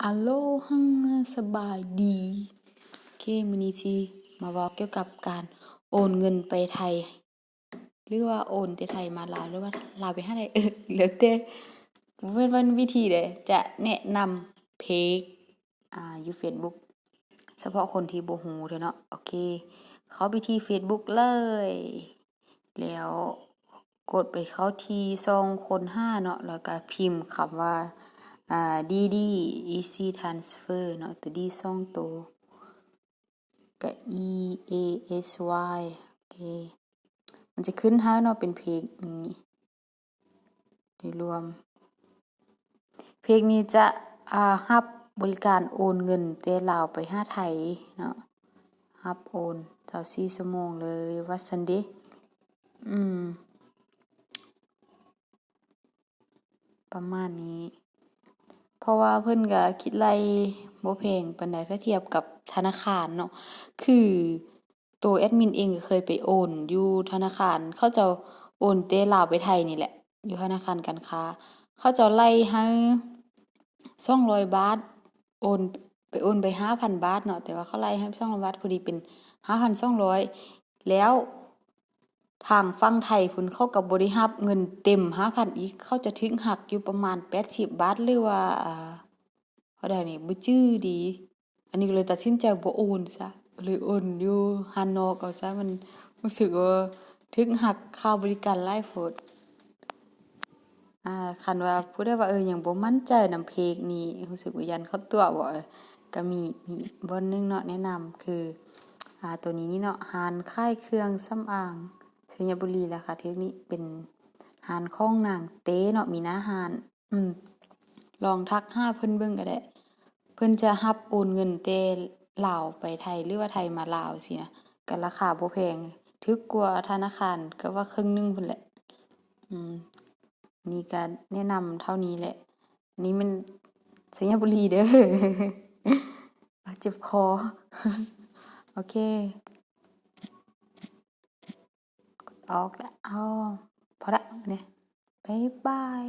ອາໂລຮາ ສະບາຍດີ. ໂອເຄ ມື້ນີ້ຊິມາເວົ້າກ່ຽວກັບການໂອນເງິນໄປໄທ ຫຼືວ່າໂອນແຕ່ໄທມາລາວ ຫຼືວ່າລາວໄປຫາໄທ ເອີ ແລ້ວແຕ່ ເວົ້ນ ເວັ້ນວິທີໃດ ຈະແນະນຳເພຈ ອ່າ ຢູ່ເຟສບຸກ ສະເພາະຄົນທີ່ບໍ່ຮູ້ເທື່ອເນາະ. ໂອເຄ ເຂົ້າໄປທີ່ເຟສບຸກເລີຍ ແລ້ວກົດໄປເຂົ້າທີ່ຊ່ອງຄົ້ນຫາເນາະ ແລ້ວກະພິມຄຳວ່າ ອ່າ ດີດີ ອີຊີ ທຣານສເຟີ ເນາະ ໂຕດີສອງໂຕ ກະ ອີ ເອ ເອສ ວາຍ ໂອເຄ ມັນຈະຂຶ້ນໃຫ້ເນາະ ເປັນເພຈນີ້ ໂດຍລວມ ເພຈນີ້ຈະ ອ່າ ຮັບບໍລິການໂອນເງິນແຕ່ລາວໄປຫາໄທເນາະ ຮັບໂອນຊາວສີ່ຊົ່ວໂມງເລີຍວ່າຊັ້ນເດ. ອືມ ປະມານນີ້ ເພາະວ່າເພິ່ນກະຄິດໄລ່ບໍ່ແພງປານໃດ ຖ້າທຽບກັບທະນາຄານເນາະ ຄືໂຕແອດມິນເອງກະເຄີຍໄປໂອນຢູ່ທະນາຄານ ເຂົາເຈົ້າໂອນແຕ່ລາວໄປໄທນີ້ແຫຼະ ຢູ່ທະນາຄານການຄ້າ ເຂົາເຈົ້າໄລ່ໃຫ້ສອງຮ້ອຍບາດ ໂອນ ໄປໂອນໄປຫ້າພັນບາດເນາະ ແຕ່ວ່າເຂົາໄລ່ໃຫ້ສອງຮ້ອຍບາດ ພໍດີເປັນຫ້າພັນສອງຮ້ອຍ ແລ້ວ ທາງຝັ່ງໄທພຸ້ນເຂົາກະບໍ່ໄດ້ຮັບເງິນເຕັມຫ້າພັນອີກ ເຂົາຈະຖືກຫັກຢູ່ປະມານແປດສິບບາດ ຫຼືວ່າ ອ່າ ເທົ່າໃດນີ້ ບໍ່ຈື່ດີ. ອັນນີ້ກະເລີຍຕັດສິນໃຈບໍ່ໂອນຊະ ເລີຍໂອນຢູ່ຮ້ານນອກເອົາຊະ ມັນຮູ້ສຶກວ່າຖືກຫັກຄ່າບໍລິການຫຼາຍໂພດ. ອ່າ ຄັນວ່າຜູ້ໃດວ່າ ເອີ ຍັງບໍ່ໝັ້ນໃຈນຳເພຈນີ້ ຮູ້ສຶກວ່າຢ້ານເຂົາຕົວະບໍ ກະມີ ມີບ່ອນໜຶ່ງເນາະ ແນະນຳຄື ອ່າ ໂຕນີ້ນີ້ເນາະ ຮ້ານຂາຍເຄື່ອງສຳອາງໄຊຍະບູລີ ລາຄາຖືກນີ້ ເປັນຮ້ານຂອງນາງເຕ້ເນາະ ມີໜ້າຮ້ານ ອືມ ລອງທັກຫາເພິ່ນເບິ່ງກະໄດ້ ເພິ່ນຈະຮັບໂອນເງິນແຕ່ລາວໄປໄທ ຫຼືວ່າໄທມາລາວຊີ້ນະ ກະລາຄາບໍ່ແພງ ຖືກກວ່າທະນາຄານ ກະວ່າເຄິ່ງໜຶ່ງພຸ້ນແຫຼະ. ອືມ ນີ້ກະແນະນຳເທົ່ານີ້ແຫຼະ ນີ້ແມ່ນໄຊຍະບູລີເດີ ເຈັບຄໍ. ໂອເຄ ອອກລະ ເອົາ ພໍລະ ບາຍບາຍ.